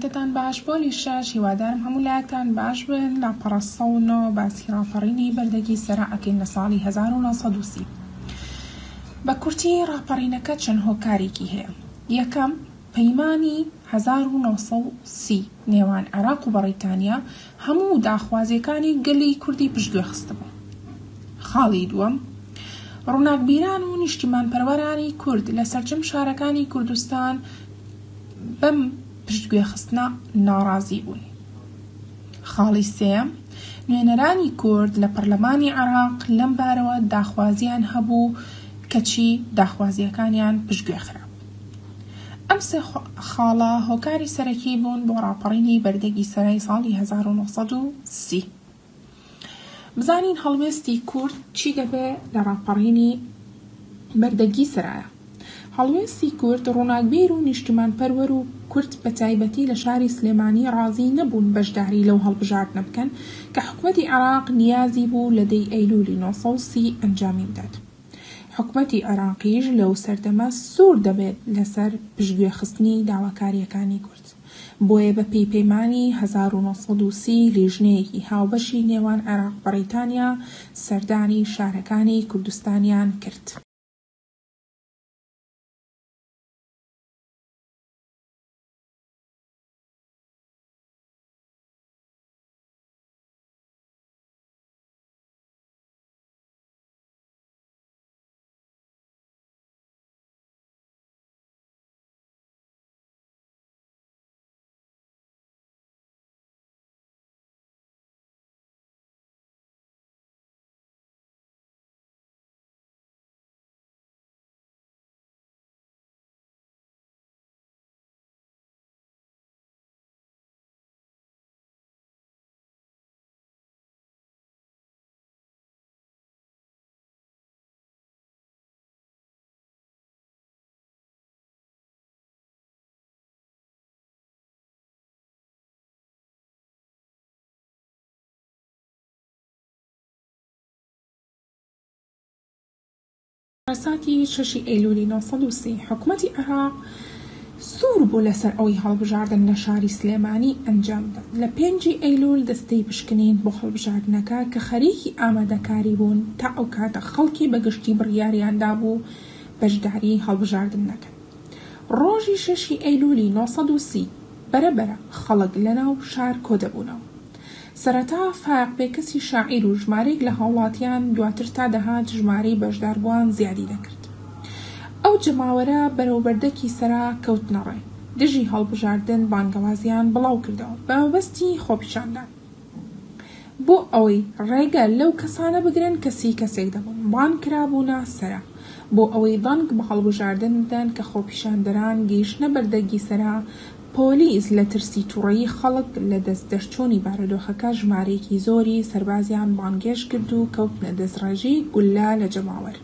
کاتتان باش پۆلی شەش هیوادارم هەموو لایەکتان باش بن لاپەڕە 109 باسی ڕاپەڕینی بەردەگی سەرا ئەکەین لە ساڵی 1930 بە کورتی ڕاپەڕینەکە چەند هۆکارێکی هەیە یەکەم پەیمانی 1930 نێوان عێراق و بەڕیتانیا هەموو داخوازیەکانی گەلی کوردی پشتگوێ خستبوو خاڵی دووەم ڕووناکبیران و نیشتیمانپەروەرانی کورد لە سەرجەم شارەکانی کوردستان بەم پشتگوێخستنە ناڕازی بوون. خاڵی سێیەم، نوێنەرانی کورد لە پەرلەمانی عێراق لەم بارەوە داخوازییان هەبوو کەچی داخوازییەکانیان پشتگوێ خرا. ئەم سێ خاڵە هۆکاری سەرەکی بوون بۆ ڕاپەڕینی بەردەگی سەرای ساڵی 1930. بزانین هەڵوێستی کورد چی دەبێ لە ڕاپەڕینی بەردەگی سەرایە. هەڵوێستی کورد، ڕووناکبیر و نیشتیمانپەروەر و کورد بە تایبەتی لە شاری سلێمانی ڕازی نەبوون بەشداری لەو هەڵبژاردنە بکەن کە حکومەتی عێراق نیازی بوو لە دەی ئەیلولی 930 ئەنجامی بدات. حکومەتی عێراقیش لەو سەردەمە سوور دەبێت لەسەر پشتگوێخستنی داواکارییەکانی کورد. بۆیە بە پێی پەیمانی 1930 لیژنەیەکی هاوبەشی نێوان عێراق بەڕیتانیا سەردانی شارەکانی کوردستانیان کرد. کارەساتی شەشی ئەیلولی 930 حکومەتی عێراق سوور بوو لەسەر ئەوەی هەڵبژاردن لە شاری سلێمانی ئەنجام بدات. لە پێنجی ئەیلول دەستەی پشکنین بۆ هەڵبژاردنەکە کە خەریکی ئامادەکاری بوون تا ئەو کاتە خەڵکی بە گشتی بڕیاریان دابوو بەشداری هەڵبژاردن نەکەن. ڕۆژی شەشی ئەیلولی 930 بەرە بەرە خەڵک لەناو شار کۆدەبوونەوە. سەرەتا فایەق بێکەسی شاعیر و ژمارەیەک لە هاوڵاتیان، دواتر تا دەهات ژمارەی بەشداربووان زیادی دەکرد. ئەو جەماوەرە بەرەو بەردەکی سەرا کەوتنە ڕێ، دژی هەڵبژاردن بانگەوازیان بڵاو کردەوە بە مەبەستی خۆپیشاندان. بۆ ئەوەی ڕێگە لەو کەسانە بگرن کە سی کەسێک دەبوون بانگ کرابوونە سەرا بۆ ئەوەی دەنگ بە هەڵبژاردن بدەن کە خۆپیشاندەران گەیشتنە بەردەگی سەرا پۆلیس لە ترسی توڕەیی خەڵک لە دەست دەرچوونی بارودۆخەکە ژمارەیەکی زۆری سەربازیان بانگهێشت کرد و کەوتنە دەستڕێژی گوللە لە جەماوەر.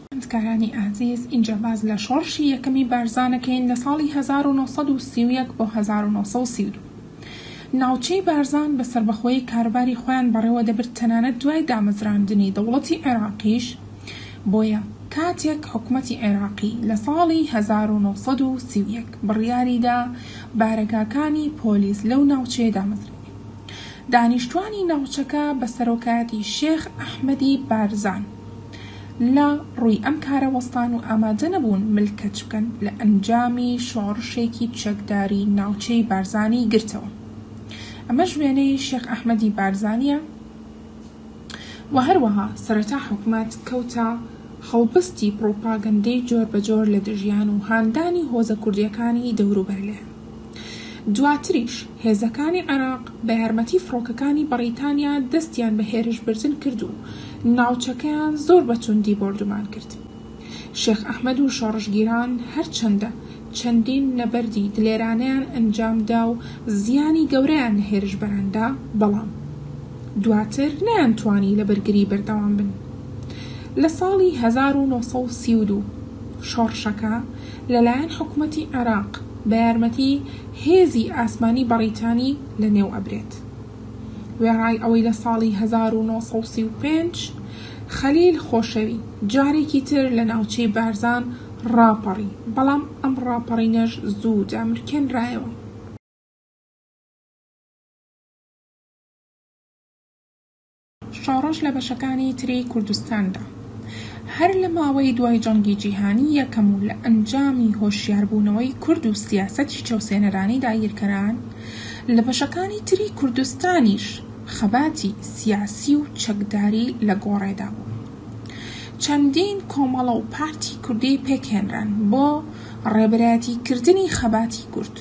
خوێندکارانی ئازیز ئینجا باس لە شۆڕشی یەکەمی بارزان ئەکەین لە ساڵی 1931 بۆ 1932. ناوچەی بارزان بە سەربەخۆیی کاروباری خۆیان بەڕێوە دەبرد تەنانەت دوای دامەزراندنی دەوڵەتی عێراقیش، بۆیە کاتێک حکومەتی عێراقی لە ساڵی 1931 بڕیاری دا بارەگاکانی پۆلیس لەو ناوچەیە دامەزرێنێ دانیشتوانی ناوچەکە بە سەرۆکایەتی شێخ ئەحمەدی بارزان لە ڕووی ئەم کارە وەستان و ئامادە نەبوون ملکەچ بکەن، لە ئەنجامی شۆڕشێکی چەکداری ناوچەی بارزانی گرتەوە. ئەمەش وێنەی شێخ ئەحمەدی بارزانییە و هەروەها سەرەتا حکومەت کەوتە هەڵبستی پڕوپاگەندەی جۆربەجۆر لە دژیان و هاندانی هۆزە کوردییەکانی دەوروبەر لێیان. دواتریش هێزەکانی عێراق بە یارمەتی فڕۆکەکانی بەڕیتانیا دەستیان بە هێرشبردن کرد و ناوچەکەیان زۆر بە توندی بۆردومان کرد. شێخ ئەحمەد و شۆڕشگیران هەرچەندە چەندین نەبەردی دلێرانەیان ئەنجام دا و زیانی گەورەیان لە هێرشبەران دا، بەڵام دواتر نەیانتوانی لە بەرگری بەردەوام بن. لە ساڵی 1932 شۆڕشەکە لەلایەن حکومەتی عێراق بە یارمەتی هێزی ئاسمانی بەڕیتانی لە نێو ئەبرێت. وێڕای ئەوەی لە ساڵی 1935 خەلیل خۆشەوی جارێکی تر لە ناوچەی بارزان ڕاپەڕی، بەڵام ئەم ڕاپەڕینەش زوو دامرکێنرایەوە. شۆڕش لە بەشەکانی تری کوردستاندا. هەر لە ماوەی دوای جەنگی جیهانی یەکەم و لە ئەنجامی هۆشیاربوونەوەی کورد و سیاسەتی چەوسێنەرانی داگیرکەران، لە بەشەکانی تری کوردستانیش خەباتی سیاسی و چەکداری لە گۆڕێدا بوو. چەندین کۆمەڵە و پارتی کوردی پێکهێنران بۆ ڕێبەرایەتیکردنی خەباتی کورد،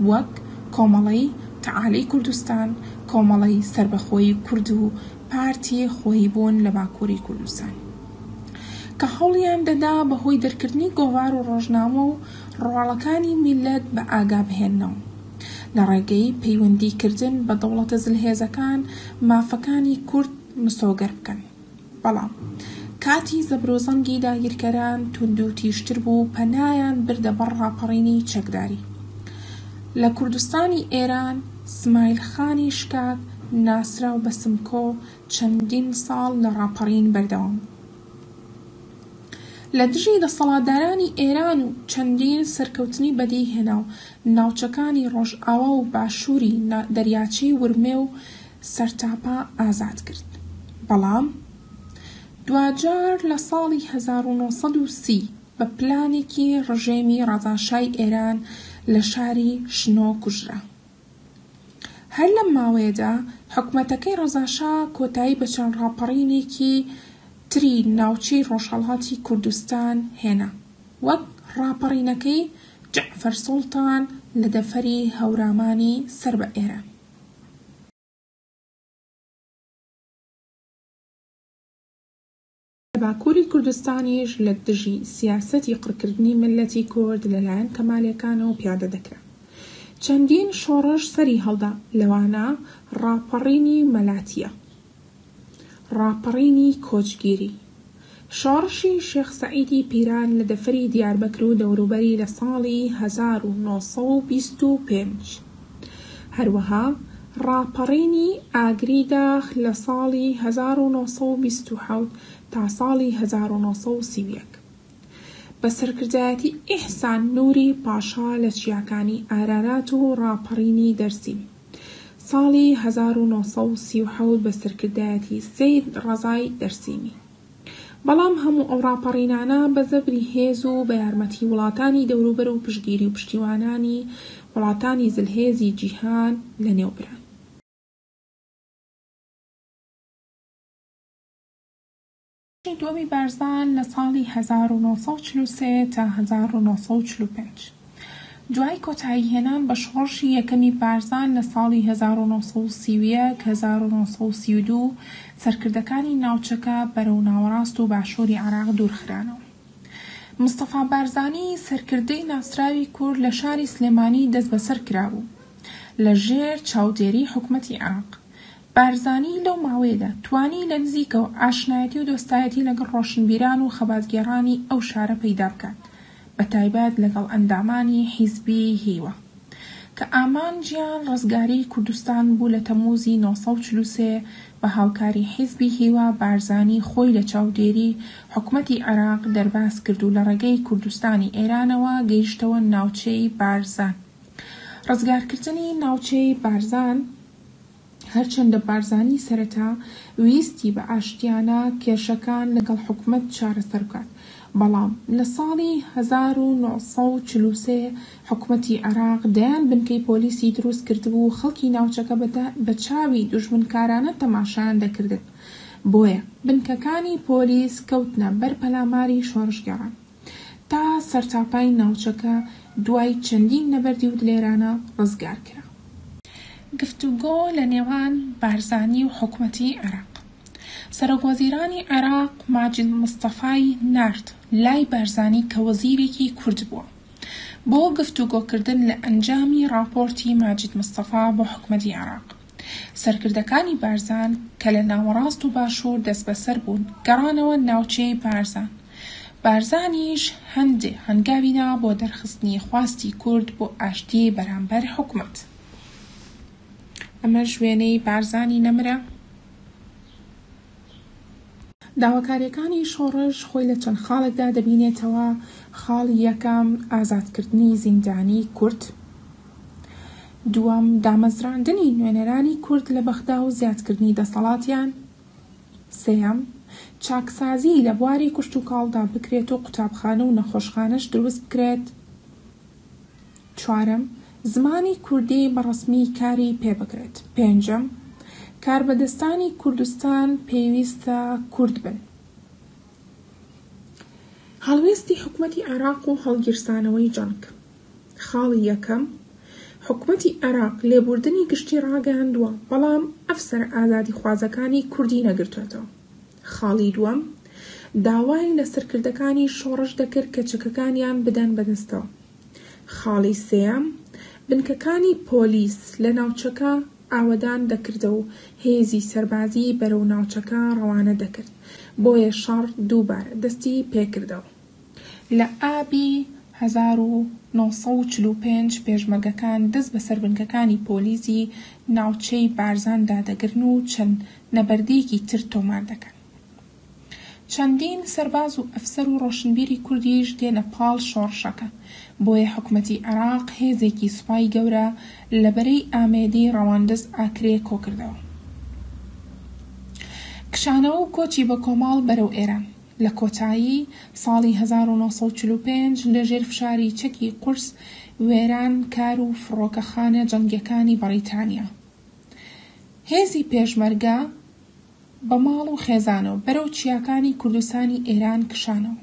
وەک کۆمەڵەی تەعالی کوردستان، کۆمەڵەی سەربەخۆیی کورد و پارتی خۆیبوون لە باکووری کوردستان، کە هەوڵیان دەدا بە هۆی دەرکردنی گۆڤار و ڕۆژنامە و ڕۆڵەکانی میللەت بە ئاگا بهێننەوە، لە ڕێگەی پەیوەندی کردن بە دەوڵەتە زلهێزەکان مافەکانی کورد مسۆگەر بکەن. بەڵام کاتی زەبروزەنگی داگیرکەران توندوتیژتر بوو پەنایان بردە بەر ڕاپەڕینی چەکداری. لە کوردستانی ئێران سمایل خانی شکاک ناسراو بە سمکۆ چەندین ساڵ لە ڕاپەڕین بەردەوام بوو لە دژی دەسەڵاتدارانی ئێران و چەندین سەرکەوتنی بەدی هێنا و ناوچەکانی ڕۆژئاوا و باشووری دەریاچەی ورمێ و سەرتاپا ئازاد کرد. بەڵام دواجار لە ساڵی 1930 بە پلانێکی ڕژێمی ڕەزاشای ئێران لە شاری شنۆ کوژرا. هەر لەم ماوەیەدا حکومەتەکەی ڕەزاشا کۆتایی بە چەند ڕاپەڕینێکی تری ناوچەی ڕۆژهەڵاتی کوردستان هێنا، وەک ڕاپەڕینەکەی جەعفەر سوڵتان لە دەڤەری هەورامانی سەر بە ئێران. لە باکووری کوردستانیش لە دژی سیاسەتی قڕکردنی میللەتی کورد لە لایەن کەمالییەکانەوە پیادە دەکرا. چەندین شۆڕش سەری هەڵدا، لەوانە ڕاپەڕینی مەلاتیە، ڕاپەڕینی کۆچگیری، شۆڕشی شێخ سەعیدی پیران لە دەڤەری دیاربەکر و دەوروبەری لە ساڵی 1925، هەروەها ڕاپەڕینی ئاگری داخ لە ساڵی 1927 تا ساڵی 1931 بە سەرکردایەتی ئیحسان نوری پاشا لە چیاکانی ئارارات و ڕاپەڕینی دەرسیم ساڵی 1937 بە سەرکردایەتی سەید ڕەزای دەرسیمی. بەڵام هەموو ئەو ڕاپەڕینانە بە زەبری هێز و بە یارمەتی وڵاتانی دەوروبەر و پشتگیری و پشتیوانانی وڵاتانی زلهێزی جیهان لەنێو بران. شۆڕشی دووەمی بارزان لە ساڵی 1943 تا 1945 دوای کۆتایی هێنان بە شۆڕشی یەکەمی بارزان لە ساڵی 1931 1932 سەرکردەکانی ناوچەکە بەرەو ناوەڕاست و باشووری عێراق دوورخرانەوە. مستەفا بارزانی سەرکردەی ناسراوی کورد لە شاری سلێمانی دەستبەسەر کرابوو لە ژێر چاودێری حکومەتی عێراق. بارزانی لەو ماوەیەدا توانی لە نزیکەوە ئاشنایەتی و دۆستایەتی لەگەڵ ڕۆشنبیران و خەباتگێڕانی ئەو شارە پەیدا بکات، بەتایبەت لەگەڵ ئەندامانی حیزبی هیوا کە ئامانجیان ڕزگاریی کوردستان بوو لە تەمووزی 943 بە هاوکاری حیزبی هیوا بارزانی خۆی لە چاودێری حکومەتی عێراق دەرباز کرد و لە ڕێگەی کوردستانی ئێرانەوە گەیشتەوە ناوچەی بارزان ڕزگارکردنی ناوچەی بارزان. هەرچەندە بارزانی سەرەتا ویستی بە ئاشتیانە کێشەکان لەگەڵ حکومەت چارەسەر بکات، بەڵام لە ساڵی 1943 حکومەتی عێراق دەیان بنکەی پۆلیسی دروست کردبوو و خەڵکی ناوچەکە بە چاوی دوژمنکارانە تەماشایان دەکردن، بۆیە بنکەکانی پۆلیس کەوتنە بەر پەلاماری شۆڕشگێڕان. تا سەرتاپای ناوچەکە دوای چەندین نەبەردی و دلێرانە ڕزگار کرا. گفتوگۆ لە نێوان بارزانی و حکومەتی عێراق. سەرۆکوەزیرانی عێراق ماجید مستەفای نارد لای بارزانی کە وەزیرێکی کورد بووە بۆ گفتوگۆکردن لە ئەنجامی ڕاپۆرتی ماجید مستەفا بۆ حکومەتی عێراق. سەرکردەکانی بارزان کە لە ناوەڕاست و باشوور دەستبەسەر بوون گەڕانەوە ناوچەی بارزان. بارزانیش هەندێ هەنگاوی نا بۆ دەرخستنی خواستی کورد بۆ ئاشتی بەرامبەر حکومەت. ئەمەش وێنەی بارزانی نەمرە. داواکارییەکانی شۆڕش خۆی لە چەند خاڵێکدا دەبینێتەوە، خاڵی یەکەم، ئازادکردنی زیندانیی کورد. دووەم، دامەزراندنی نوێنەرانی کورد لە بەغدا و زیادکردنی دەسەڵاتیان. سێیەم، چاکسازی لە بواری کشتوکاڵدا بکرێت و قوتابخانە و نەخۆشخانەش دروست بکرێت. چوارەم، زمانی کوردی بە ڕەسمی کاری پێ بکرێت. پێنجەم، کاربەدەستانی کوردستان پێویستە کورد بن. هەڵوێستی حکومەتی عێراق و هەڵگیرسانەوەی جەنگ. خاڵی یەکەم، حکومەتی عێراق لێبوردنی گشتی ڕاگەیاندووە، بەڵام ئەفسەرە ئازادیخوازەکانی کوردی نەگرتووەتەوە. خاڵی دووەم، داوای لە سەرکردەکانی شۆڕش دەکرد کە چەکەکانیان بدەن بەدەستەوە. خاڵی سێیەم، بنکەکانی پۆلیس لە ناوچەکە ئاوەدان دەکردەوە و هێزی سەربازی بەرەو ناوچەکە ڕەوانە دەکرد، بۆیە شەڕ دووبارە دەستی پێکردەوە. لە ئابی 1945 پێشمەرگەکان دەست بەسەر بنکەکانی پۆلیسی ناوچەی بارزاندا دەگرن و چەند نەبەردییەکی تر تۆمار دەکەن. چەندین سەرباز و ئەفسەر و ڕۆشنبیری کوردیش دێنە پاڵ شۆڕشەکە، بۆیە حکومەتی عێراق هێزێکی سوپای گەورە لە بەرەی ئامێدی ڕەواندز ئاکرێ کۆکردەوە. کشانەوە و کۆچی بەکۆمەڵ بەرەو ئێران. لە کۆتایی ساڵی 1945 لە ژێر فشاری چەکی قورس وێران کار و فڕۆکەخانە جەنگیەکانی بەڕیتانیا هێزی پێشمەرگە بە ماڵ و خێزانەوە بەرەو چیاکانی کوردستانی ئێران کشانەوە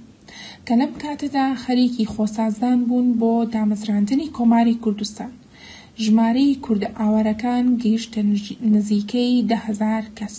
کە لەم کاتەدا خەریکی خۆسازدان بوون بۆ دامەزراندنی کۆماری کوردستان. ژمارەی کوردە ئاوارەکان گەیشتە نزیکەی 10,000 کەس.